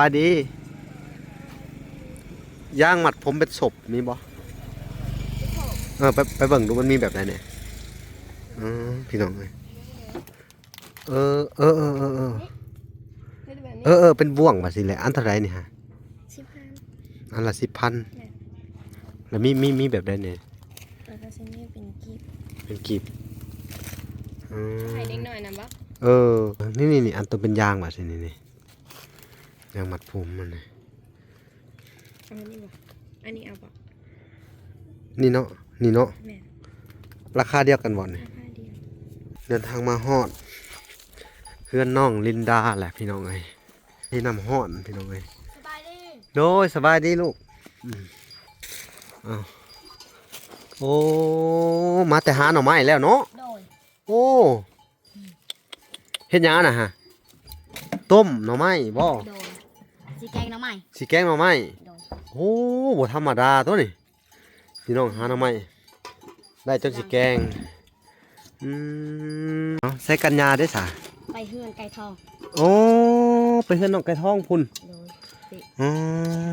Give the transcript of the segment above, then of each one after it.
ສະບາຍດີ. ຢາງມັດຜົມເປັນສົບມີບໍ່? ເອີ ໄປ ໄປເບິ່ງດູ ມັນມີແບບໃດແດ່? ເອີ ພີ່ນ້ອງເອີຍ ເອີ ເອີ ເອີ ເອີ ເອີ ເປັນແບບນີ້ ເອີ ເອີ ເປັນບ່ວງແບບຊີ້ແຫຼະ. ອັນເທົ່າໃດນີ້ຮະ? ສິບພັນ ອັນລະສິບພັນ. ແມ່ນ ແລ້ວມີ ມີ ມີແບບໃດແດ່? ແລ້ວກໍຊິມີເປັນກີບ ເປັນກີບ. ອືມ ໃຫ້ເດັກນ້ອຍນຳບໍ່? ເອີ ນີ້ໆໆ ອັນໂຕເປັນຢາງແບບຊີ້ນີ້ ນີ້ ຢາງມັດຜົມມັນນີ້. ເອົາອັນນີ້ບໍ່? ອັນນີ້ເອົາບໍ່? ນີ້ເນາະ ນີ້ເນາະ. ແມ່ນ ລາຄາດຽວກັນບໍ່ນີ້? ລາຄາດຽວ. ເດີນທາງມາຮອດເຮືອນນ້ອງລິນດາແຫຼະ ພີ່ນ້ອງເອີຍ. ທີ່ນ້ຳຮ້ອນ ພີ່ນ້ອງເອີຍ. ສະບາຍດີ. ໂດຍ ສະບາຍດີລູກ. ອືມ ອ້າວ ໂອ້ ມາແຕ່ຫາໜໍ່ໄມ້ແລ້ວເນາະ? ໂດຍ. ໂອ້ ເຮັດຫຍັງນະຮະ? ຕົ້ມໜໍ່ໄມ້ບໍ່? ໂດຍ ຊິແກງໜໍ່ໄມ້ ຊິແກງໜໍ່ໄມ້. ໂດຍ. ໂອ້ ບໍ່ທຳມະດາຕົວນີ້ ພີ່ນ້ອງ. ຫາໜໍ່ໄມ້ໄດ້ຈົນຊິແກງ. ອືມ ເອົາ ໃສ່ກັນຍາເດ້ສະ? ໄປເຮືອນໄກ່ທອງ. ໂອ້ ໄປເຮືອນນ້ອງໄກ່ທອງພຸ້ນ. ໂດຍ. ອື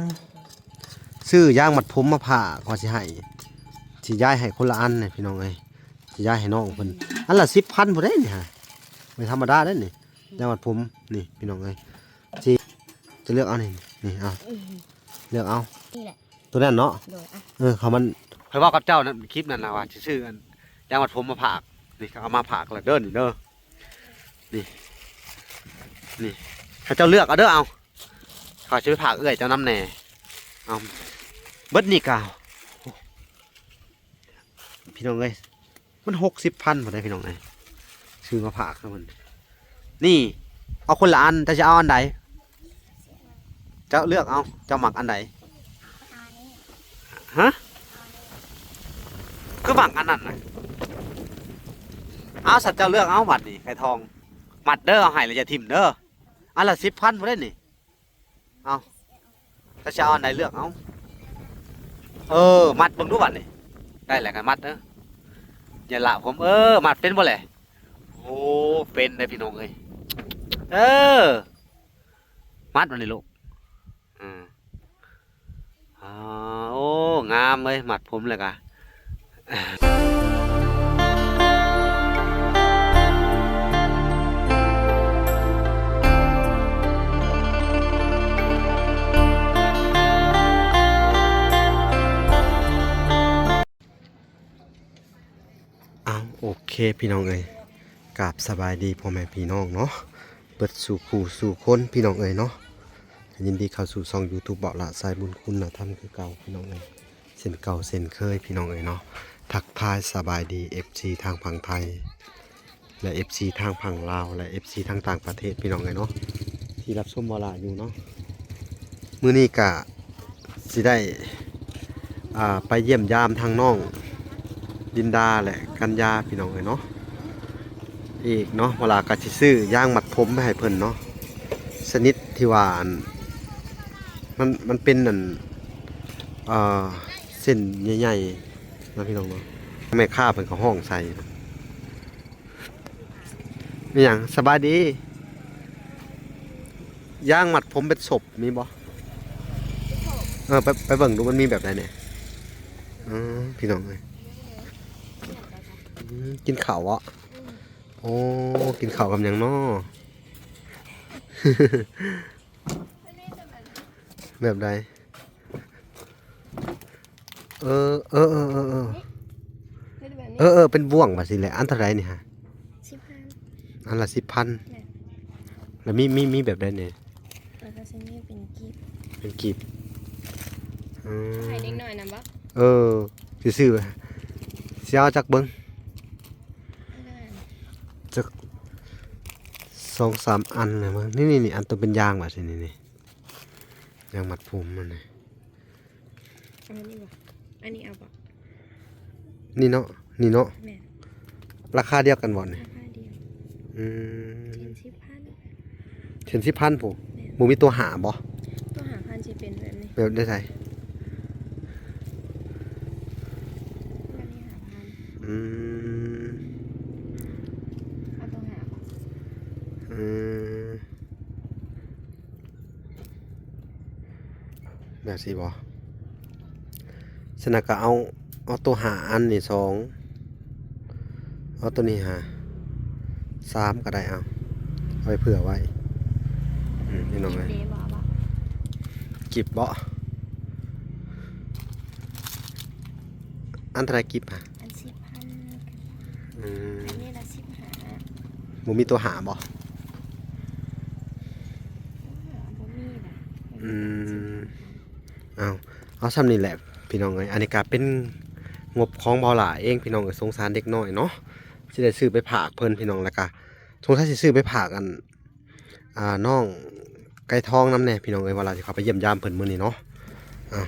ມ ຊື້ຢາງມັດຜົມມາຝາກ ວ່າຊິໃຫ້ ຊິຢາຍໃຫ້ຄົນລະອັນນີ້ ພີ່ນ້ອງເອີຍ. ຊິຢາຍໃຫ້ນ້ອງເພິ່ນ ອັນລະສິບພັນພຸ້ນເດ້ນີ້ຮະ ບໍ່ທຳມະດາເດ້ນີ້. ຢາງມັດຜົມນີ້ ພີ່ນ້ອງເອີຍ ຊິ ຈະເລືອກເອົານີ້ ນີ້ ເອົາ ອືມ ເລືອກເອົາ ນີ້ແຫຼະ ໂຕນັ້ນເນາະ. ໂດຍ. ອ່ະ ເອີ ເຂົາມັນ ຂ້ອຍເວົ້າກັບເຈົ້ານັ້ນ ຄລິບນັ້ນນະ ວ່າຊິຊື້ອັນຢາງມັດຜົມມາຝາກ. ນີ້ ເຂົາເອົາມາຝາກແລ້ວເດີ ນີ້ເດີ ນີ້ ນີ້ ໃຫ້ເຈົ້າເລືອກເອົາເດີ. ເອົາ ຂ້ອຍຊິໄປຝາກເອື້ອຍເຈົ້ານຳແດ່. ເອົາ ເບິດນີ້ກະ ພີ່ນ້ອງເອີຍ ມັນຫົກສິບພັນພຸ້ນເດ້ ພີ່ນ້ອງເອີຍ. ຊື້ມາຝາກເພິ່ນ ນີ້ ເອົາຄົນລະອັນ. ເຈົ້າຊິເອົາອັນໃດ? ເຈົ້າເລືອກເອົາ ເຈົ້າມັກອັນໃດ? ຮະ? ຄືມັກອັນນັ້ນນະ? ເອົາ ສັດເຈົ້າເລືອກເອົາບັດນີ້ ໄກ່ທອງ. ມັດເດີ ເອົາໃຫ້ແລ້ວຢ່າຖິ້ມເດີ. ອັນລະສິບພັນພຸ້ນເດ້ນີ້. ເອົາ ເຈົ້າຊິເອົາອັນໃດເລືອກເອົາ. ເອີ ມັດເບິ່ງດູບັດນີ້. ໄດ້ແລ້ວກໍມັດເດີ. ຢ່າລະຜົມ. ເອີ ມັດເປັນບໍ່ແຫຼະ? ໂອ້ ເປັນເດ້ພີ່ນ້ອງເອີຍ. ເອີ ມັດບັດນີ້ລູກ. ອືມ ອໍ ໂອ້ ງາມເວີຍ ມັດຜົມແລ້ວກະ. ອ້າວ ໂອເຄ ພີ່ນ້ອງເອີຍ ກາບສະບາຍດີພໍ່ແມ່ພີ່ນ້ອງເນາະ ເບິດສູ່ຄູ່ສູ່ຄົນ ພີ່ນ້ອງເອີຍເນາະ. ຍິນດີເຂົ້າສູ່ຊ່ອງຢູທູບ ເບົາະຫຼ້າ ສາຍບຸນຄຸນນະທຳ ຄືເກົ່າ ພີ່ນ້ອງເອີຍ ເຊັ່ນເກົ່າເຊັ່ນເຄີຍ ພີ່ນ້ອງເອີຍເນາະ. ທັກທາຍສະບາຍດີ ເອັຟຊີ ທາງຝັ່ງໄທ ແລະ ເອັຟຊີ ທາງຝັ່ງລາວ ແລະ ເອັຟຊີ ທາງຕ່າງປະເທດ ພີ່ນ້ອງເອີຍເນາະ ທີ່ຮັບຊົມເບົາະຫຼ້າຢູ່ເນາະ. ມື້ນີ້ກະຊິໄດ້ ອ່າ ໄປຢ້ຽມຢາມທາງນ້ອງລິນດາ ແລະ ກັນຍາ ພີ່ນ້ອງເອີຍເນາະ ອີກເນາະ. ເວລາກໍຊິຊື້ຢາງມັດຜົມໄປໃຫ້ເພິ່ນເນາະ ຊະນິດທີ່ວ່າ ອັນ ມັນ ມັນເປັນ ອັນ ເອີ ເສັ້ນໃຫຍ່ໆ ນະ ພີ່ນ້ອງເນາະ. ແມ່ຄ້າເພິ່ນກໍຮ້ອງໃສ່ ອີຫຍັງ? ສະບາຍດີ. ຢາງມັດຜົມເປັນສົບມີບໍ່? ເອີ ໄປ ໄປເບິ່ງດູ ມັນມີແບບໃດແດ່? ເອີ ພີ່ນ້ອງເອີຍ ອືມ ກິນເຂົ້າເບາະ? ໂອ້ ກິນເຂົ້າກັບຫຍັງນໍ? ແບບໃດ? ເອີ ເອີ ເອີ ເອີ ເອີ ເປັນບ່ວງແບບຊີ້ແຫຼະ. ອັນເທົ່າໃດນີ້ຮະ? ສິບພັນ ອັນລະສິບພັນ. ແມ່ນ ແລ້ວມີ ມີ ມີແບບໃດແດ່? ແລ້ວກໍຊິມີເປັນກີບ ເປັນກີບ. ອືມ ໃຫ້ເດັກນ້ອຍນຳບໍ່? ເອີ ຊິຊື້ ຊິເອົາຈັກເບິ່ງ ຈັກສອງສາມອັນນະ. ນີ້ໆໆ ອັນໂຕເປັນຢາງແບບຊີ້ນີ້ ນີ້ ຢາງມັດຜົມມັນນີ້. ເອົາອັນນີ້ບໍ່? ອັນນີ້ເອົາບໍ່? ນີ້ເນາະ ນີ້ເນາະ. ແມ່ນ ລາຄາດຽວກັນບໍ່ນີ້? ລາຄາດຽວ. ອືມ ເປັນສິບພັນ ເປັນສິບພັນພຸ້ນ. ແມ່ນ ບໍ່ມີຕົວຫ້າບໍ່? ຕົວຫ້າພັນຊິເປັນແບບນີ້. ແບບໃດ? ແບບນີ້ຫ້າພັນ. ອືມ ເອົາຕົວຫ້າບໍ່? ອືມ ແບບຊີ້ບໍ່? ຊັ້ນນະກໍເອົາ ເອົາໂຕຫ້າອັນນີ້ສອງ ເອົາໂຕນີ້ຫາສາມກໍໄດ້ ເອົາ ເອົາໄວ້ເຜື່ອໄວ້ ອືມ ພີ່ນ້ອງເອີຍ ກິບບໍ່? ອັນເທົ່າໃດກິບຫະ? ອັນສິບພັນ ອືມ ອັນນີ້ລະສິບຫ້າ ບໍ່ມີໂຕຫ້າບໍ່? ບໍ່ມີນະ ອືມ ເອົາ ເອົາຊ່ຳນີ້ແຫຼະພີ່ນ້ອງເອີຍ ອັນນີ້ກະເປັນງົບຂອງບ່າວຫຼ້າເອງພີ່ນ້ອງເອີຍ ສົງສານເດັກນ້ອຍເນາະ ຊິໄດ້ຊື້ໄປຝາກເພິ່ນພີ່ນ້ອງ ແລ້ວກະສົງໄສຊິຊື້ໄປຝາກອັນ ອ່າ ນ້ອງໄກ່ທອງນຳແດ່ພີ່ນ້ອງເອີຍ ວ່າລະຊິເຂົ້າໄປຢ້ຽມຢາມເພິ່ນມື້ນີ້ເນາະ ອ່າ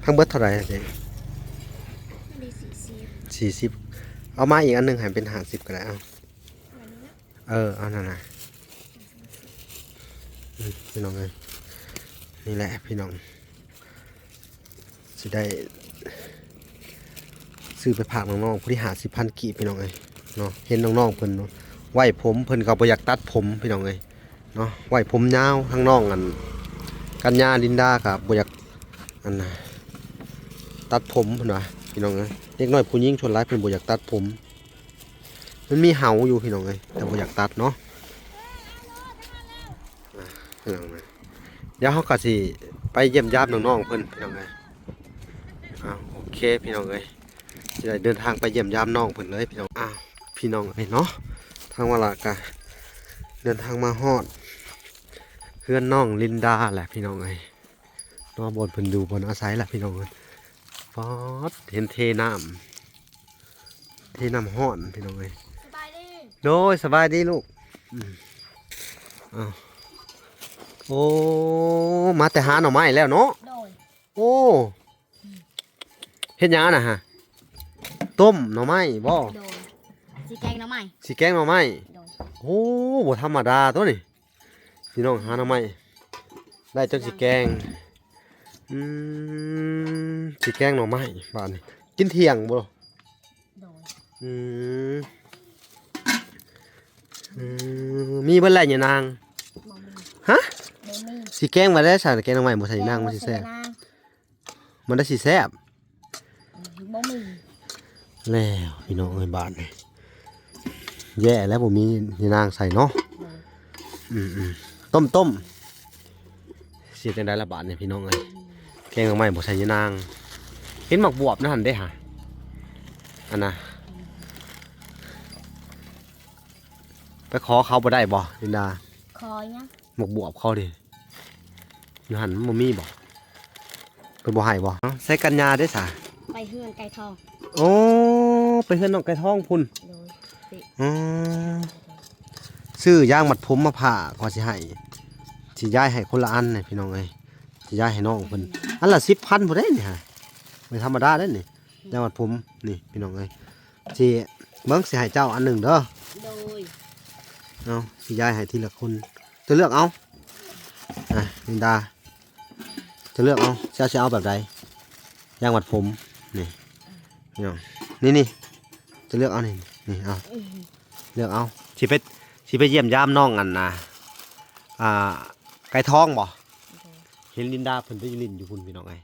ທັງເບິດເທົ່າໃດ? ນີ້ສີ່ສິບ ສີ່ສິບ ເອົາມາອີກອັນໜຶ່ງໃຫ້ເປັນຫ້າສິບກໍໄດ້ ເອົາ ເອີ ເອົານັ້ນນະ ອືມ ພີ່ນ້ອງເອີຍ ນີ້ແຫຼະພີ່ນ້ອງ ຊິໄດ້ຊື້ໄປຝາກນ້ອງໆ ຜູ້ທີ່ຫ້າສິບພັນກີບພີ່ນ້ອງເອີຍເນາະ ເຫັນນ້ອງໆເພິ່ນໄວ້ຜົມ ເພິ່ນກໍບໍ່ຢາກຕັດຜົມພີ່ນ້ອງເອີຍເນາະ ໄວ້ຜົມຍາວ ທັງນ້ອງອັນ ກັນຍາ ລິນດາ ກໍບໍ່ຢາກ ອັນນ່າ ຕັດຜົມເພິ່ນວ່າພີ່ນ້ອງເອີຍ ເດັກນ້ອຍຜູ້ຍິງສ່ວນຫຼາຍເພິ່ນບໍ່ຢາກຕັດຜົມ ມັນມີເຫົາຢູ່ພີ່ນ້ອງເອີຍ ແຕ່ບໍ່ຢາກຕັດເນາະ ອ່າ ພີ່ນ້ອງເອີຍ ດຽວເຮົາກໍຊິໄປຢ້ຽມຢາມນ້ອງໆເພິ່ນພີ່ນ້ອງເອີຍ ອ່າ ໂອເຄພີ່ນ້ອງເອີຍ ຊິໄດ້ເດີນທາງໄປຢ້ຽມຢາມນ້ອງເພິ່ນເລີຍພີ່ນ້ອງ ອ່າ ພີ່ນ້ອງເອີຍເນາະ ທາງວາລະກະເດີນທາງມາຮອດເຮືອນນ້ອງລິນດາແຫຼະພີ່ນ້ອງເອີຍ ເນາະ ບ່ອນເພິ່ນຢູ່ ບ່ອນອາໄສລະພີ່ນ້ອງເອີຍ ປາດ ເຫັນເທນ້ຳ ເທນ້ຳຮ້ອນພີ່ນ້ອງເອີຍ ສະບາຍດີ ໂດຍ ສະບາຍດີລູກ ອືມ ອ້າວ ໂອ້ ມາແຕ່ຫາໜໍ່ໄມ້ແລ້ວເນາະ ໂດຍ ໂອ້ ເຮັດຫຍັງຫັ້ນນະຫະ ຕົ້ມໜໍ່ໄມ້ບໍ່? ໂດຍ ຊິແກງໜໍ່ໄມ້ ຊິແກງໜໍ່ໄມ້ ໂດຍ ໂອ້ ບໍ່ທຳມະດາຕົວນີ້ ພີ່ນ້ອງຫາໜໍ່ໄມ້ໄດ້ຈົນຊິແກງ ອືມ ຊິແກງໜໍ່ໄມ້ບາດນີ້ ກິນທ່ຽງບໍ່? ໂດຍ ອືມ ອືມ ມີເບິດແລ້ວຍານາງ ບໍ່ມີ ຮະ? ບໍ່ມີ ຊິແກງວ່າໄດ້ຊະ ແກງໜໍ່ໄມ້ບໍ່ໃສ່ຍານາງມັນຊິແຊບ ບໍ່ໃສ່ຍານາງ ມັນໄດ້ຊິແຊບ ອືມ ບໍ່ມີ ແລ້ວພີ່ນ້ອງເອີຍ ບາດນີ້ແຍ່ແລ້ວ ບໍ່ມີຍານາງໃສ່ເນາະ ໂດຍ ອືມໆ ຕົ້ມໆ ຊິເຮັດຈັ່ງໃດລະບາດນີ້ພີ່ນ້ອງເອີຍ ແກງໜໍ່ໄມ້ບໍ່ໃສ່ຍານາງ ເຫັນໝາກບວບນະຫັ້ນເດ້ຫະ ອັນນ່າ ໄປຂໍເຂົາບໍ່ໄດ້ບໍ່ລິນດາ? ຂໍຫຍັງ? ໝາກບວບເຂົາເດ້ ຢູ່ຫັ້ນມັນບໍ່ມີບໍ່? ເພິ່ນບໍ່ໃຫ້ບໍ່? ເອົ້າ ໃສ່ກັນຍາເດ້ສະ? ໄປເຮືອນໄກ່ທອງ ໂອ້ ໄປເຮືອນນ້ອງໄກ່ທອງພຸ້ນ ໂດຍ ອໍ ຊື້ຢາງມັດຜົມມາຝາກ ວ່າຊິໃຫ້ ຊິຢາຍໃຫ້ຄົນລະອັນນີ້ພີ່ນ້ອງເອີຍ ຊິຢາຍໃຫ້ນ້ອງເພິ່ນ ອັນລະສິບພັນພຸ້ນເດ້ນີ້ຫະ ບໍ່ທຳມະດາເດ້ນີ້ ຢາງມັດຜົມນີ້ພີ່ນ້ອງເອີຍ ຊິເບິ່ງ ຊິໃຫ້ເຈົ້າອັນໜຶ່ງເດີ ໂດຍ ເອົາ ຊິຢາຍໃຫ້ທີລະຄົນ ເຈົ້າເລືອກເອົາ ອ່ະ ລິນດາ ເຈົ້າເລືອກເອົາ ເຈົ້າຊິເອົາແບບໃດ? ຢາງມັດຜົມ ນີ້ ພີ່ນ້ອງ ນີ້ໆ ເຈົ້າເລືອກເອົາ ນີ້ ນີ້ ເອົາ ເລືອກເອົາ ຊິໄປ ຊິໄປຢ້ຽມຢາມນ້ອງ ອັນນ່າ ອ່າ ໄກ່ທອງບໍ່? ໂດຍ ເຫັນລິນດາເພິ່ນໄປຫຼິ້ນຢູ່ພຸ້ນ ພີ່ນ້ອງເອີຍ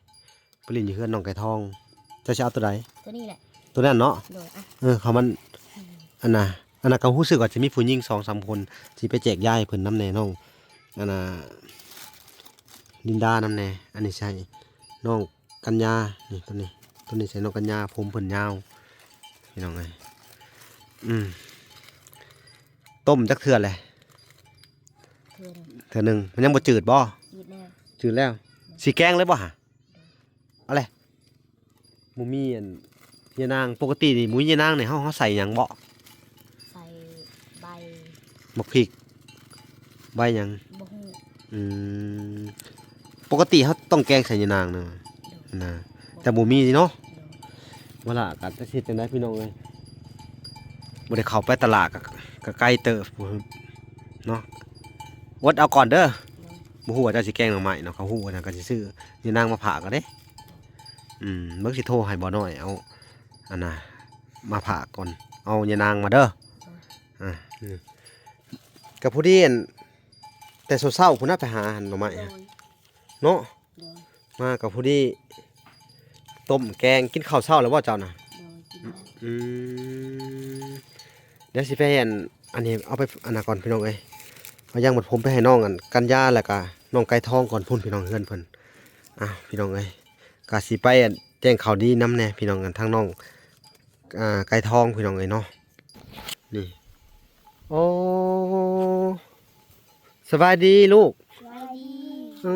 ໄປຫຼິ້ນຢູ່ເຮືອນນ້ອງໄກ່ທອງ ເຈົ້າຊິເອົາໂຕໃດ? ໂຕນີ້ແຫຼະ ໂຕນັ້ນເນາະ ໂດຍ ອ່ະ ເອີ ເຂົາມັນ ອືມ ອັນນ່າ ອັນນ່າ ກໍຮູ້ສຶກວ່າຈະມີຜູ້ຍິງສອງສາມຄົນ ຊິໄປແຈກຢາຍໃຫ້ເພິ່ນນຳແດ່ນ້ອງ ອັນນ່າ ລິນດານຳແດ່ ອັນນີ້ໃສ່ນ້ອງກັນຍາ ນີ້ ໂຕນີ້ ໂຕນີ້ໃສ່ນ້ອງກັນຍາ ຜົມເພິ່ນຍາວ ພີ່ນ້ອງເອີຍ ອືມ ຕົ້ມຈັກເທື່ອແຫຼະ? ເທື່ອໜຶ່ງ ເທື່ອໜຶ່ງ ມັນຍັງບໍ່ຈືດບໍ່? ຈືດແລ້ວ ຈືດແລ້ວ ຊິແກງເລີຍບໍ່ຫະ? ເອົາແຫຼະ ບໍ່ມີອັນຍານາງ ປົກກະຕິນີ້ບໍ່ມີຍານາງນີ້ ເຮົາ ເຮົາໃສ່ຫຍັງເບາະ? ໃສ່ໃບ ໝາກພິກ ໃບຫຍັງ? ບໍ່ຮູ້ ອືມ ປົກກະຕິເຮົາຕ້ອງແກງໃສ່ຍານາງນະ ໂດຍ ນະ ແຕ່ບໍ່ມີເນາະ ໂດຍ ເວລາກໍຈະເຮັດຈັ່ງໃດພີ່ນ້ອງເອີຍ ບໍ່ໄດ້ເຂົ້າໄປຕະຫຼາດກໍ ກໍໄກເຕີບເນາະ ອົດເອົາກ່ອນເດີ ໂດຍ ບໍ່ຮູ້ວ່າເຈົ້າຊິແກງໜໍ່ໄມ້ເນາະ ເຂົາຮູ້ນະ ກໍຊິຊື້ຍານາງມາຝາກກໍເດ້ ອືມ ເບິ່ງຊິໂທໃຫ້ບໍ່ນ້ອຍ ເອົາ ອັນນ່າ ມາຝາກກ່ອນ ເອົາຍານາງມາເດີ ໂດຍ ອ່າ ນີ້ ກໍພໍດີ ອັນ ແຕ່ເຊົ້າໆພຸ້ນນະ ໄປຫາຫັ້ນໜໍ່ໄມ້ ໂດຍ ເນາະ ໂດຍ ມາກໍພໍດີ ຕົ້ມແກງ ກິນເຂົ້າເຊົ້າແລ້ວບໍ່ເຈົ້ານະ? ໂດຍ ກິນແລ້ວ. ອືມ ດຽວຊິໄປອັນ ອັນນີ້ເອົາໄປອັນນັ້ນກ່ອນພີ່ນ້ອງເອີຍ ເອົາຢາງມັດຜົມໄປໃຫ້ນ້ອງອັນກັນຍາ ແລ້ວກະນ້ອງໄກ່ທອງກ່ອນພຸ້ນພີ່ນ້ອງ ເຮືອນເພິ່ນ. ອ້າວ ພີ່ນ້ອງເອີຍ ກະຊິໄປອັນແຈ້ງຂ່າວດີນຳແດ່ພີ່ນ້ອງ ອັນທາງນ້ອງ ອ່າ ໄກ່ທອງພີ່ນ້ອງເອີຍເນາະ. ນີ້ ໂອ້ ສະບາຍດີລູກ. ສະບາຍດີ. ເອີ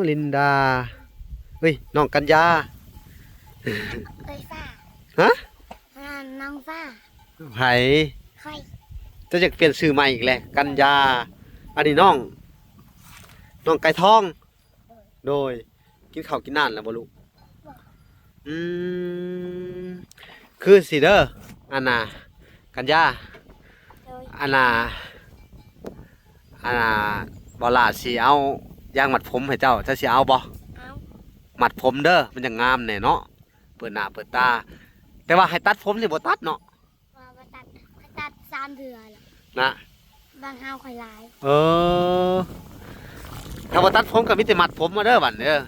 ລິນດາ ເອີຍ ນ້ອງກັນຍາ. ເອີຍ ຟ້າ. ຮະ? ອ່າ ນ້ອງຟ້າ. ໃຜ? ຂ້ອຍ. ເຈົ້າຢາກປ່ຽນຊື່ໃໝ່ອີກແລ້ວ ກັນຍາ. ອັນນີ້ນ້ອງ ນ້ອງໄກ່ທອງ. ໂດຍ ກິນເຂົ້າກິນນ້ຳແລ້ວບໍ່ລູກ? ບໍ່. ອືມ ຄືຊິເດີ ອັນນ່າ ກັນຍາ. ໂດຍ. ອັນນ່າ ອັນນ່າ ບໍ່ຫຼ້າຊິເອົາຢາງມັດຜົມໃຫ້ເຈົ້າ ເຈົ້າຊິເອົາບໍ່? ເອົາ. ມັດຜົມເດີ ມັນຈັ່ງງາມແດ່ເນາະ ເປີດໜ້າເປີດຕາ. ແຕ່ວ່າໃຫ້ຕັດຜົມນີ້ບໍ່ຕັດເນາະ? ວ່າບໍ່ຕັດ ຂ້ອຍຕັດສາມເທື່ອແລ້ວນະ. ບາງຮາວຂ້ອຍຫຼາຍ. ເອີ ຖ້າບໍ່ຕັດຜົມກໍມີແຕ່ມັດຜົມມາເດີບັດເດີ. ໂດຍ.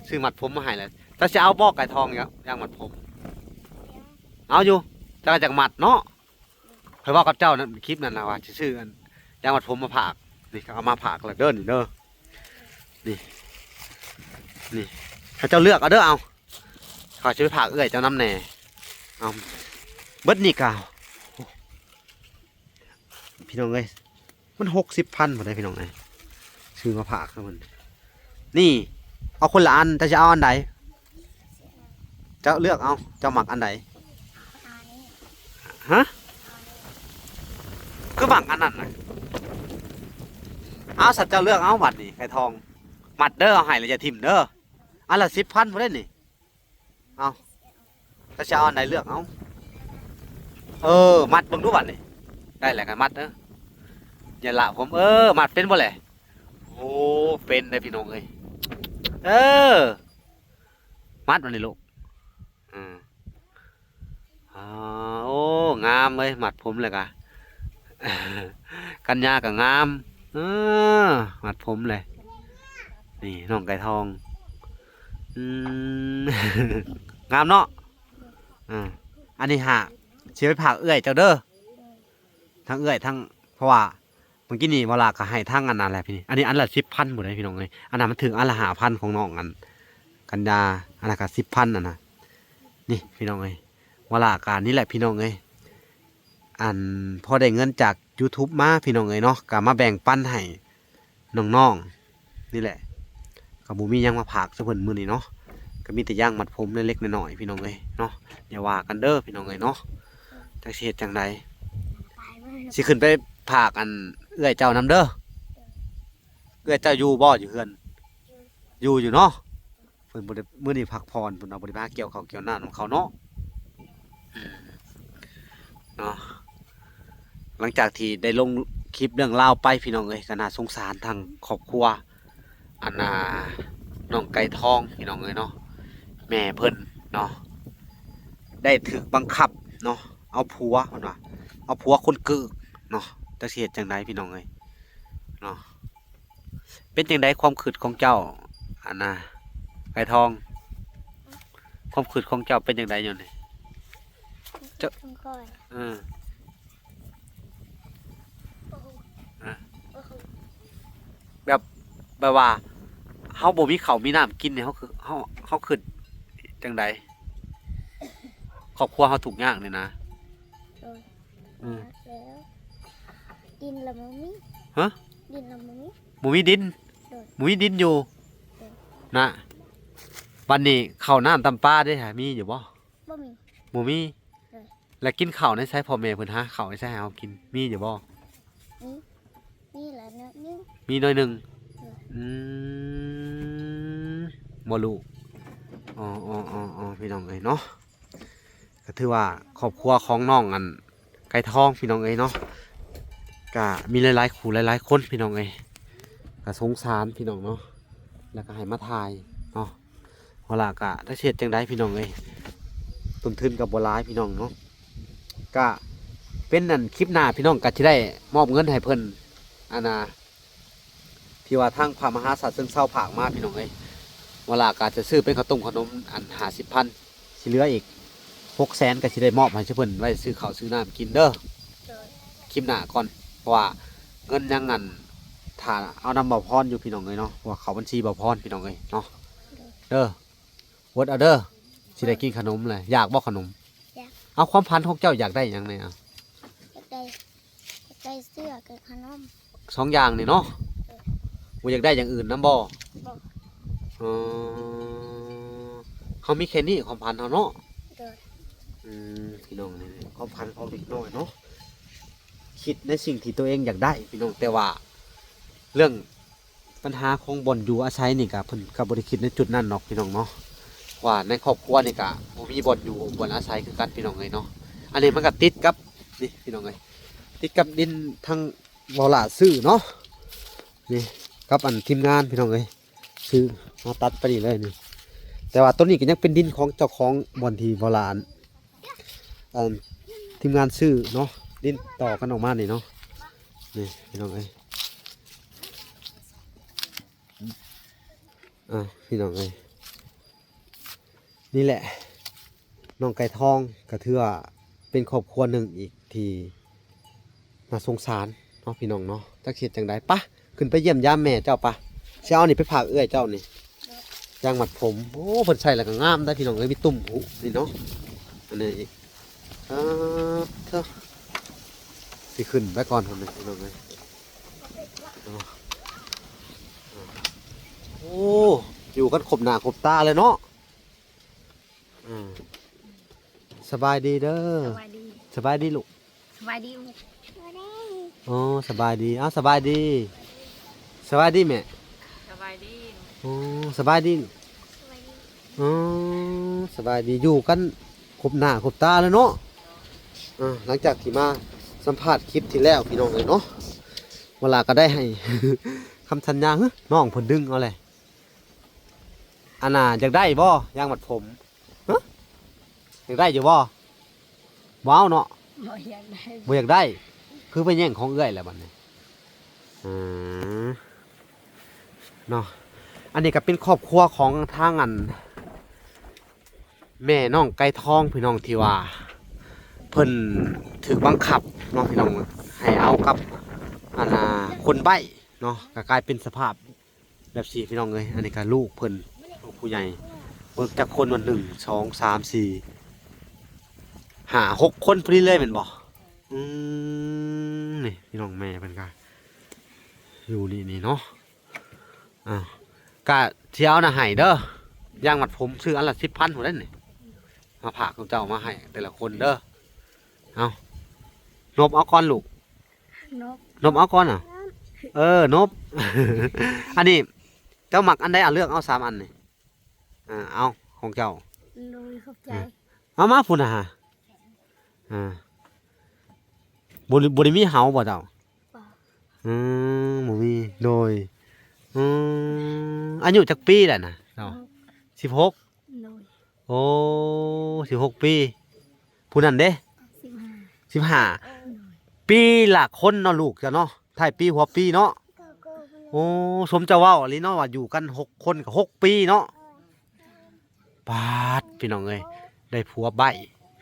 ຊື້ມັດຜົມມາໃຫ້ແລ້ວ. ເຈົ້າຊິເອົາບໍ່ໄກ່ທອງ ຢາງມັດຜົມ? ເອົາຢູ່. ເຈົ້າກໍຢາກມັດເນາະ. ຂ້ອຍເວົ້າກັບເຈົ້ານັ້ນ ຄລິບນັ້ນນະ ວ່າຊິຊື້ອັນຢາງມັດຜົມມາຝາກ. ນີ້ ເຂົາເອົາມາຝາກແລ້ວເດີ ນີ້ເດີ. ນີ້ ນີ້ ໃຫ້ເຈົ້າເລືອກເອົາເດີ ເອົາ. ຂ້ອຍຊິໄປຝາກເອື້ອຍເຈົ້ານຳແດ່. ເອົາ ເບິດນີ້ກະ ໂອ້ ພີ່ນ້ອງເອີຍ ມັນຫົກສິບພັນພຸ້ນເດ້ພີ່ນ້ອງເອີຍ ຊື້ມາຝາກເພິ່ນ. ນີ້ ເອົາຄົນລະອັນ ເຈົ້າຊິເອົາອັນໃດ? ເຈົ້າເລືອກເອົາ ເຈົ້າມັກອັນໃດ? ຮະ? ຄືມັກອັນນັ້ນນະ? ເອົາ ສັດເຈົ້າເລືອກເອົາບັດນີ້ ໄກ່ທອງ. ມັດເດີ ເອົາໃຫ້ແລ້ວຢ່າຖິ້ມເດີ. ອັນລະສິບພັນພຸ້ນເດ້ນີ້. ເອົາ ເຈົ້າຊິເອົາອັນໃດເລືອກເອົາ. ເອີ ມັດເບິ່ງດູບັດນີ້. ໄດ້ແລ້ວກໍມັດເດີ. ຢ່າລະຜົມ. ເອີ ມັດເປັນບໍ່ແຫຼະ? ໂອ້ ເປັນເດ້ພີ່ນ້ອງເອີຍ. ເອີ ມັດບັດນີ້ລູກ. ອືມ ອໍ ໂອ້ ງາມເວີຍ ມັດຜົມແລ້ວກະ ກັນຍາກໍງາມ. ເອີ ມັດຜົມເລີຍ. ນີ້ນ້ອງໄກ່ທອງ. ອືມ ງາມເນາະ. ເອີ ອັນນີ້ຫາ ຊິໄປຝາກເອື້ອຍເຈົ້າເດີ ທັງເອື້ອຍທັງ ເພາະວ່າເມື່ອກີ້ນີ້ວາລາກໍໃຫ້ທັງອັນນັ້ນແຫຼະພີ່. ອັນນີ້ອັນລະສິບພັນພຸ້ນເດ້ພີ່ນ້ອງເອີຍ. ອັນນັ້ນມັນຖືກອັນລະຫ້າພັນຂອງນ້ອງອັນກັນຍາ ອັນນັ້ນກໍສິບພັນອັນນະ. ນີ້ພີ່ນ້ອງເອີຍ ວາລາກໍນີ້ແຫຼະພີ່ນ້ອງເອີຍ ອັນພໍໄດ້ເງິນຈາກຢູທູບມາພີ່ນ້ອງເອີຍເນາະ ກໍມາແບ່ງປັນໃຫ້ ນ້ອງໆນີ້ແຫຼະ ກໍບໍ່ມີຫຍັງມາຝາກຊະເພິ່ນມື້ນີ້ເນາະ ກໍມີແຕ່ຢາງມັດຜົມເລັກໆນ້ອຍໆພີ່ນ້ອງເອີຍເນາະ. ຢ່າວ່າກັນເດີພີ່ນ້ອງເອີຍເນາະ ຈັກຊິເຮັດຈັ່ງໃດ. ຊິຂຶ້ນໄປຝາກອັນເອື້ອຍເຈົ້ານຳເດີ. ເອື້ອຍເຈົ້າຢູ່ບໍ່ ຢູ່ເຮືອນ? ຢູ່ ຢູ່ເນາະ. ເພິ່ນບໍ່ໄດ້ ມື້ນີ້ພັກຜ່ອນ ເພິ່ນວ່າບໍ່ໄດ້ມາກ່ຽວເຂົ້າກ່ຽວນ້ຳນຳເຂົາເນາະ ເນາະ. ຫຼັງຈາກທີ່ໄດ້ລົງຄລິບເລື່ອງລາວໄປພີ່ນ້ອງເອີຍ ກໍໜ້າສົງສານທາງຄອບຄົວ ອັນນ່າ ນ້ອງໄກ່ທອງພີ່ນ້ອງເອີຍເນາະ ແມ່ເພິ່ນເນາະ ໄດ້ຖືກບັງຄັບເນາະ ເອົາຜົວ ເພິ່ນວ່າເອົາຜົວຄົນກືກເນາະ ຈັກຊິເຮັດຈັ່ງໃດພີ່ນ້ອງເອີຍເນາະ. ເປັນຈັ່ງໃດຄວາມຄິດຂອງເຈົ້າ ອັນນ່າ ໄກ່ທອງ ຄວາມຄິດຂອງເຈົ້າເປັນຈັ່ງໃດຢູ່ນີ້? ເຈົ້າ ຄວາມຄິດຂອງຂ້ອຍ ເອີ ບໍ່ຮູ້ ຮະ ບໍ່ຮູ້ ແບບ ແບບວ່າເຮົາບໍ່ມີເຂົ້າມີນ້ຳກິນນີ້ ເຮົາຄື ເຮົາ ເຮົາຄິດຈັ່ງໃດ? ຄອບຄົວເຮົາທຸກຍາກນີ້ນະ ໂດຍ ອືມ ແລ້ວ ດິນລະບໍ່ມີ ຮະ? ດິນລະບໍ່ມີ ບໍ່ມີດິນ ໂດຍ ບໍ່ມີດິນຢູ່ ໂດຍ ນະ ບັດນີ້ເຂົ້ານ້ຳຕຳປາເດ້ຫາ ມີຢູ່ບໍ່? ບໍ່ມີ ບໍ່ມີ ໂດຍ ແລ້ວກິນເຂົ້າໃນໃສ? ພໍ່ແມ່ເພິ່ນຫາເຂົ້າໃນໃສໃຫ້ເຮົາກິນ ມີຢູ່ບໍ່? ມີ ມີຫຼາຍໜ້ອຍໜຶ່ງ ມີໜ້ອຍໜຶ່ງ ໂດຍ ອືມ ບໍ່ລູກ ອໍໆໆ ພີ່ນ້ອງເອີຍເນາະ. ກໍຖືວ່າຄອບຄົວຂອງນ້ອງອັນໄກ່ທອງພີ່ນ້ອງເອີຍເນາະ ກໍມີຫຼາຍໆຄູ່ຫຼາຍໆຄົນພີ່ນ້ອງເອີຍ ກໍສົງສານພີ່ນ້ອງເນາະ ແລ້ວກໍໃຫ້ມາຖ່າຍເນາະ ເພາະວ່າກໍຈັກຊິເຮັດຈັ່ງໃດພີ່ນ້ອງເອີຍ ຕົ້ນທຶນກໍບໍ່ຫຼາຍພີ່ນ້ອງເນາະ ກໍເປັນອັນຄລິບໜ້າພີ່ນ້ອງກໍຊິໄດ້ມອບເງິນໃຫ້ເພິ່ນ ອັນນ່າ ທີ່ວ່າທາງພະມະຫາສັດເຊີງເຊົາຝາກມາພີ່ນ້ອງເອີຍ ໂອ ວາລາກໍຈະຊື້ເປັນເຂົ້າຕົ້ມເຂົ້າໜົມອັນຫ້າສິບພັນ ຊິເຫຼືອອີກຫົກແສນ ກໍຊິໄດ້ມອບໃຫ້ເພິ່ນໄວ້ຊື້ເຂົ້າຊື້ນ້ຳກິນເດີ. ໂດຍ ຄລິບໜ້າກ່ອນ ເພາະວ່າເງິນຍັງອັນ ຖ້າເອົານຳບ່າວພອນຢູ່ພີ່ນ້ອງເອີຍເນາະ ເພາະວ່າເຂົ້າບັນຊີບ່າວພອນພີ່ນ້ອງເອີຍເນາະ. ໂດຍ ເດີ ອົດເອົາເດີ ຊິໄດ້ກິນຂະໜົມແຫຼະ. ຢາກບໍ່ຂະໜົມ? ຢາກ. ເອົາ ຄວາມຝັນຂອງເຈົ້າຢາກໄດ້ຫຍັງແດ່? ເອົາ ຢາກໄດ້ ຢາກໄດ້ເສື້ອກັບຂະໜົມ ສອງຢ່າງນີ້ເນາະ. ໂດຍ ບໍ່ຢາກໄດ້ຢ່າງອື່ນນຳບໍ່? ບໍ່. ອໍ ເຮົາມີແຄ່ນີ້ຄວາມຝັນເຮົາເນາະ. ໂດຍ ອືມ ພີ່ນ້ອງ ນີ້ຄວາມຝັນຂອງເດັກນ້ອຍເນາະ ຄິດໃນສິ່ງທີ່ຕົວເອງຢາກໄດ້ພີ່ນ້ອງ ແຕ່ວ່າເລື່ອງ ບັນຫາຂອງບ່ອນຢູ່ອາໄສນີ້ກະ ເພິ່ນກະບໍ່ໄດ້ຄິດໃນຈຸດນັ້ນດອກພີ່ນ້ອງເນາະ ວ່າໃນຄອບຄົວນີ້ກະບໍ່ມີບ່ອນຢູ່ບ່ອນອາໄສຄືກັນພີ່ນ້ອງເອີຍເນາະ. ອັນນີ້ມັນກະຕິດກັບ ນີ້ພີ່ນ້ອງເອີຍ ຕິດກັບດິນທາງເວົ້າຫຼ້າຊື້ເນາະ ນີ້ກັບອັນທີມງານພີ່ນ້ອງເອີຍ ຊື້ມາຕັດໄປນີ້ເລີຍນີ້. ແຕ່ວ່າໂຕນີ້ກະຍັງເປັນດິນຂອງເຈົ້າຂອງບ່ອນທີ່ເວົ້າຫຼ້າ ອັນ ທີມງານຊື້ເນາະ ດິນຕໍ່ກັນອອກມານີ້ເນາະ ນີ້ພີ່ນ້ອງເອີຍ. ອ່າ ພີ່ນ້ອງເອີຍ ນີ້ແຫຼະ ນ້ອງໄກ່ທອງກໍຖືວ່າເປັນຄອບຄົວໜຶ່ງອີກທີ່ໜ້າສົງສານເນາະ ພີ່ນ້ອງເນາະ. ຈັກເຮັດຈັ່ງໃດ ປະ ຂຶ້ນໄປຢ້ຽມຢາມແມ່ເຈົ້າປະ. ຊິເອົານີ້ໄປຝາກເອື້ອຍເຈົ້ານີ້ ຢາງມັດຜົມ. ໂອ້ ເພິ່ນໃສ່ແລ້ວກໍງາມໄດ໋ພີ່ນ້ອງເອີຍ ມີຕຸ່ມຫູນີ້ເນາະ ອັນນີ້ອີກ. ອ່າ ເທີ ຊິຂຶ້ນໄປກ່ອນພຸ້ນເດີພີ່ນ້ອງເອີຍ. ໂອ້ ຢູ່ກັນຄົບໜ້າຄົບຕາເລີຍເນາະ. ອ່າ ສະບາຍດີເດີ. ສະບາຍດີ ສະບາຍດີລູກ. ສະບາຍດີ. ອໍ ສະບາຍດີ. ເອົາ ສະບາຍດີ ສະບາຍດີແມ່. ສະບາຍດີ. ໂອ້ ສະບາຍດີ. ສະບາຍດີ. ອໍ ສະບາຍດີ ຢູ່ກັນຄົບໜ້າຄົບຕາແລ້ວເນາະ. ອ່າ ຫຼັງຈາກທີ່ມາສຳພາດຄລິບທີ່ແລ້ວ ພີ່ນ້ອງເອີຍເນາະ ເວລາກໍໄດ້ໃຫ້ຄຳສັນຍາ ຫຶ ນ້ອງເພິ່ນດຶງເອົາແຫຼະ. ອັນນ່າ ຢາກໄດ້ບໍ່ ຢາງມັດຜົມ? ຫະ ຢາກໄດ້ຢູ່ບໍ່? ບໍ່ເອົາເນາະ. ບໍ່ຢາກໄດ້ ບໍ່ຢາກໄດ້ ຄືໄປແຍ່ງຂອງເອື້ອຍແລ້ວບັດນີ້. ອືມ ເນາະ ອັນນີ້ກໍເປັນຄອບຄົວຂອງທາງອັນ ແມ່ນ້ອງໄກ່ທອງ ພີ່ນ້ອງ ທີ່ວ່າເພິ່ນຖືກບັງຄັບເນາະ ພີ່ນ້ອງ ໃຫ້ເອົາກັບ ອັນນ່າ ຄົນໃບ້ເນາະ ກໍກາຍເປັນສະພາບ ແບບຊີ້ ພີ່ນ້ອງເອີຍ. ອັນນີ້ກໍລູກເພິ່ນ ລູກຜູ້ໃຫຍ່ ເບິ່ງຈັກຄົນ ວ່າ ໜຶ່ງ ສອງ ສາມ ສີ່ ຫ້າ ຫົກຄົນພໍດີເລີຍແມ່ນບໍ່? ອືມ ນີ້ພີ່ນ້ອງ ແມ່ເພິ່ນກໍຢູ່ນີ້ ນີ້ເນາະ. ອ່າ ກະຊິເອົານະໃຫ້ເດີ ຢ່າງມັດຜົມ ຊື້ອັນລະສິບພັນພຸ້ນເດ້ນີ້ ມາຝາກເຈົ້າມາໃຫ້ແຕ່ລະຄົນເດີ. ເອົາ ນົບເອົາກ່ອນລູກ. ນົບ ນົບເອົາກ່ອນນະ. ເອີ ນົບ. ອັນນີ້ເຈົ້າມັກອັນໃດ ເອົາເລືອກເອົາສາມອັນນີ້. ອ່າ ເອົາ ຂອງເຈົ້າ. ໂດຍ ຂອບໃຈ. ເອົາມາພຸ້ນນະ. ອ່າ ບໍ່ ບໍ່ໄດ້ມີເຫົາບໍ່ເຈົ້າ? ບໍ່. ອືມ ບໍ່ມີ. ໂດຍ. ອືມ ອາຍຸຈັກປີແລ້ວນະເຈົ້າ? ສິບຫົກ. ໂດຍ. ໂອ້ ສິບຫົກປີ. ຜູ້ນັ້ນເດ້? ສິບຫ້າ. ສິບຫ້າ. ໂດຍ. ປີລະຄົນເນາະ ລູກເຈົ້າເນາະ ທ້າຍປີຫົວປີເນາະ. ໂອ້ ສົມເຈົ້າເວົ້າອີ່ຫຼີເນາະ ວ່າຢູ່ກັນຫົກຄົນກໍຫົກປີເນາະ. ປາດ ພີ່ນ້ອງເອີຍ ໄດ້ຜົວໃບ້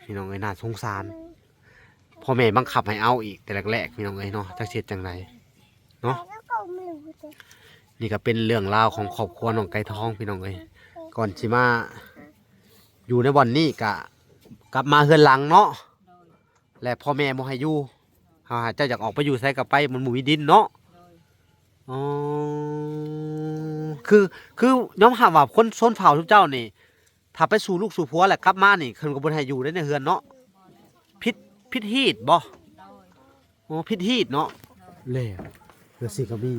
ພີ່ນ້ອງເອີຍ ໜ້າສົງສານ. ພໍ່ແມ່ບັງຄັບໃຫ້ເອົາອີກແຕ່ແລກໆ ພີ່ນ້ອງເອີຍເນາະ ຈັກຊິເຮັດຈັ່ງໃດເນາະ. ນີ້ກໍເປັນເລື່ອງລາວຂອງຄອບຄົວນ້ອງໄກ່ທອງ ພີ່ນ້ອງເອີຍ. ກ່ອນຊິມາຢູ່ໃນບ່ອນນີ້ກະກັບມາເຮືອນຫຼັງເນາະ ແລະ ພໍ່ແມ່ບໍ່ໃຫ້ຢູ່. ເຮົາຫາ ເຈົ້າຢາກອອກໄປຢູ່ໃສກໍໄປ ມັນບໍ່ມີດິນເນາະ. ໂດຍ. ອໍ ຄື ຄືຍອມຮັບວ່າຄົນຊົນເຜົ່າຊຸມເຈົ້ານີ້ ຖ້າໄປສູ່ລູກສູ່ຜົວແລ້ວກັບມານີ້ ເພິ່ນກໍບໍ່ໃຫ້ຢູ່ໃນເຮືອນເນາະ. ຜິດ ຜິດຮີດບໍ່? ໂດຍ. ອໍ ຜິດຮີດເນາະ. ໂດຍ. ແລ້ວ ແລ້ວຊິກໍມີ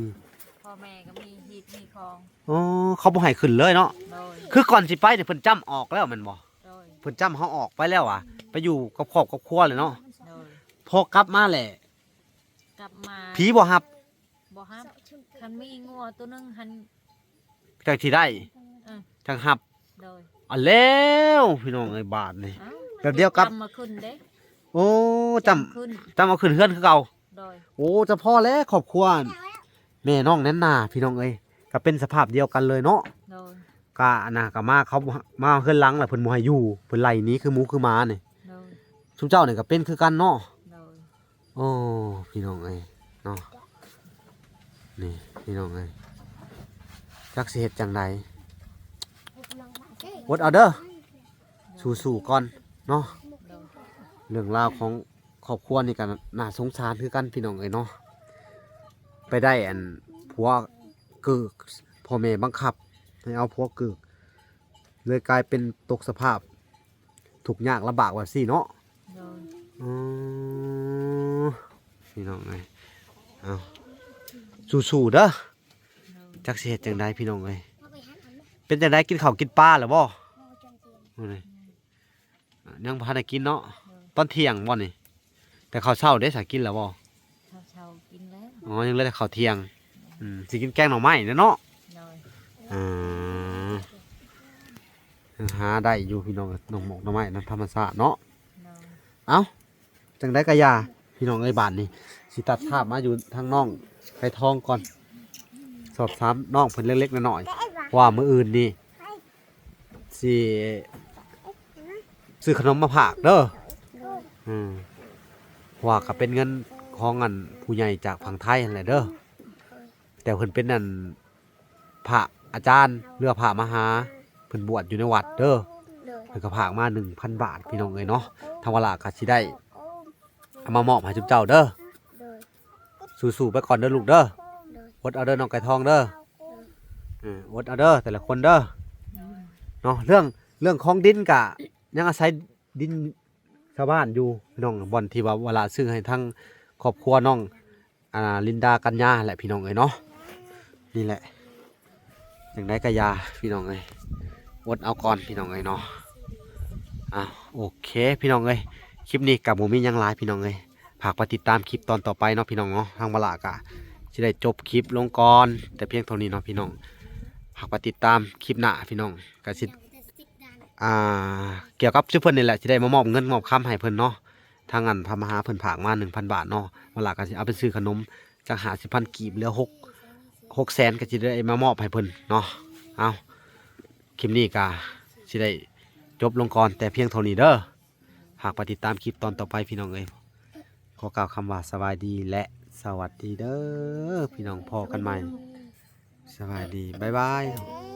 ພໍ່ແມ່ກໍມີຮີດມີຄອງ. ອໍ ເຂົາບໍ່ໃຫ້ຂຶ້ນເລີຍເນາະ. ໂດຍ. ຄືກ່ອນຊິໄປນີ້ເພິ່ນຈ້ຳອອກແລ້ວແມ່ນບໍ່? ໂດຍ. ເພິ່ນຈ້ຳເຮົາອອກໄປແລ້ວຫວາ ໄປຢູ່ກັບຄອບກັບຄົວແລ້ວເນາະ. ໂດຍ. ພໍກັບມາແຫຼະ ກັບມາ ຜີບໍ່ຮັບ. ບໍ່ຮັບ. ຄັນມີງົວໂຕໜຶ່ງຫັ້ນ ຈັ່ງຊິໄດ້. ເອີ ຈັ່ງຮັບ. ໂດຍ. ເອົາແລ້ວ ພີ່ນ້ອງເອີຍ ບາດນີ້ ເອົ້າ ແບບດຽວກັບ ຈຳມາຂຶ້ນເດ້. ໂອ້ ຈຳ ຈຳຂຶ້ນ ຈຳເອົາຂຶ້ນເຮືອນຄືເກົ່າ. ໂດຍ. ໂອ້ ຈະພໍແລ້ວຄອບຄົວແມ່ນ້ອງແໜ້ນໜາ ພີ່ນ້ອງເອີຍ ກໍເປັນສະພາບດຽວກັນເລີຍເນາະ. ໂດຍ. ຄ ປາອັນນະ ກໍມາ ເຂົາມາເຮືອນຫຼັງແລ້ວ ເພິ່ນບໍ່ໃຫ້ຢູ່ ເພິ່ນໄລ່ໜີຄືໝູຄືໝານີ້. ໂດຍ ຊຸມເຈົ້ານີ້ກໍເປັນຄືກັນເນາະ. ໂດຍ ໂອ້ ພີ່ນ້ອງເອີຍເນາະ ນີ້ພີ່ນ້ອງເອີຍ ຈັກຊິເຮັດຈັ່ງໃດ ອົດເອົາເດີ ສູ້ໆກ່ອນເນາະ. ໂດຍ ເລື່ອງລາວຂອງຄອບຄົວນີ້ກໍໜ້າສົງສານຄືກັນພີ່ນ້ອງເອີຍເນາະ ໄປໄດ້ອັນຜົວກືກ ພໍ່ແມ່ບັງຄັບໃຫ້ເອົາຜົວກືກ ເລີຍກາຍເປັນຕົກສະພາບທຸກຍາກລຳບາກແບບຊີ້ເນາະ. ໂດຍ ອື ພີ່ນ້ອງເອີຍ ເອົາ ສູ້ໆເດີ. ໂດຍ ຈັກຊິເຮັດຈັ່ງໃດພີ່ນ້ອງເອີຍ ເປັນຈັ່ງໃດ ກິນເຂົ້າກິນປາແລ້ວບໍ່? ມື້ນີ້ຍັງບໍ່ທັນໄດ້ກິນເນາະ. ໂດຍ ຕອນທ່ຽງບໍ່ນີ້? ແຕ່ເຂົ້າເຊົ້າເດ້ ສາກິນແລ້ວບໍ່? ເຂົ້າເຊົ້າກິນແລ້ວ. ອໍ ຍັງເຫຼືອແຕ່ເຂົ້າທ່ຽງ. ອືມ ຊິກິນແກງໜໍ່ໄມ້ແຫຼະເນາະ. ໂດຍ ອ່າ ຫາໄດ້ຢູ່ພີ່ນ້ອງ ໜໍ່ໝົກໜໍ່ໄມ້ນຳທຳມະຊາດເນາະ. ໂດຍ ເອົ້າ ຈັ່ງໃດກໍຢ່າ ພີ່ນ້ອງເອີຍ ບາດນີ້ຊິຕັດພາບມາຢູ່ທາງນ້ອງໄກ່ທອງກ່ອນ ສອບຖາມນ້ອງເພິ່ນເລັກໆນ້ອຍໆ ເພາະວ່າມື້ອື່ນນີ້ຊິຊື້ຂະໜົມມາຝາກເດີ. ອືມ ເພາະວ່າກໍເປັນເງິນຂອງອັນຜູ້ໃຫຍ່ຈາກຝັ່ງໄທຫັ້ນແຫຼະເດີ ແຕ່ເພິ່ນເປັນອັນ ພະອາຈານ ຫຼືວ່າພະມະຫາ ເພິ່ນບວດຢູ່ໃນວັດເດີ. ໂດຍ ເພິ່ນກໍຝາກມາໜຶ່ງພັນບາດ ພີ່ນ້ອງເອີຍເນາະ ທາງວາລະກໍຊິໄດ້ເອົາມາມອບໃຫ້ຊຸມເຈົ້າເດີ. ໂດຍ ສູ້ໆໄປກ່ອນເດີລູກເດີ. ໂດຍ ອົດເອົາເດີນ້ອງໄກ່ທອງເດີ. ໂດຍ ເອີ ອົດເອົາເດີແຕ່ລະຄົນເດີເນາະ. ເລື່ອງ ເລື່ອງຂອງດິນກະຍັງອາໄສ ດິນຊາວບ້ານຢູ່ພີ່ນ້ອງ ບ່ອນທີ່ວ່າວາລະຊື້ໃຫ້ທາງຄອບຄົວນ້ອງ ອ່າ ລິນດາ ກັນຍາແຫຼະພີ່ນ້ອງເອີຍເນາະ. ນີ້ແຫຼະ ຈັ່ງໃດກໍຢ່າພີ່ນ້ອງເອີຍ ອົດເອົາກ່ອນພີ່ນ້ອງເອີຍເນາະ. ອ່າ ໂອເຄພີ່ນ້ອງເອີຍ ຄລິບນີ້ກໍບໍ່ມີຫຍັງຫຼາຍພີ່ນ້ອງເອີຍ ຝາກໄປຕິດຕາມຄລິບຕອນຕໍ່ໄປເນາະພີ່ນ້ອງເນາະ. ທາງວາລະກໍຊິໄດ້ຈົບຄລິບລົງກ່ອນແຕ່ພຽງເທົ່ານີ້ເນາະພີ່ນ້ອງ. ຝາກໄປຕິດຕາມຄລິບໜ້າພີ່ນ້ອງ ກໍຊິ ອ່າ ກ່ຽວກັບຊຸມເພິ່ນນີ້ແຫຼະ ຊິໄດ້ມາມອບເງິນມອບຄຳໃຫ້ເພິ່ນເນາະ. ທາງອັນພະມະຫາເພິ່ນຝາກມາໜຶ່ງພັນບາດເນາະ ວາລະກໍຊິເອົາໄປຊື້ຂະໜົມຈັກຫ້າສິບພັນກີບ ເຫຼືອຫົກ ຫົກແສນ ກໍຊິໄດ້ມາມອບໃຫ້ເພິ່ນເນາະ. ເອົາ ຄລິບນີ້ກໍຊິໄດ້ຈົບລົງກ່ອນແຕ່ພຽງເທົ່ານີ້ເດີ. ຝາກໄປຕິດຕາມຄລິບຕອນຕໍ່ໄປພີ່ນ້ອງເອີຍ. ຂໍກ່າວຄຳວ່າສະບາຍດີ ແລະ ສະຫວັດດີເດີພີ່ນ້ອງ. ພໍ້ກັນໃໝ່. ສະບາຍດີ. ບາຍບາຍ.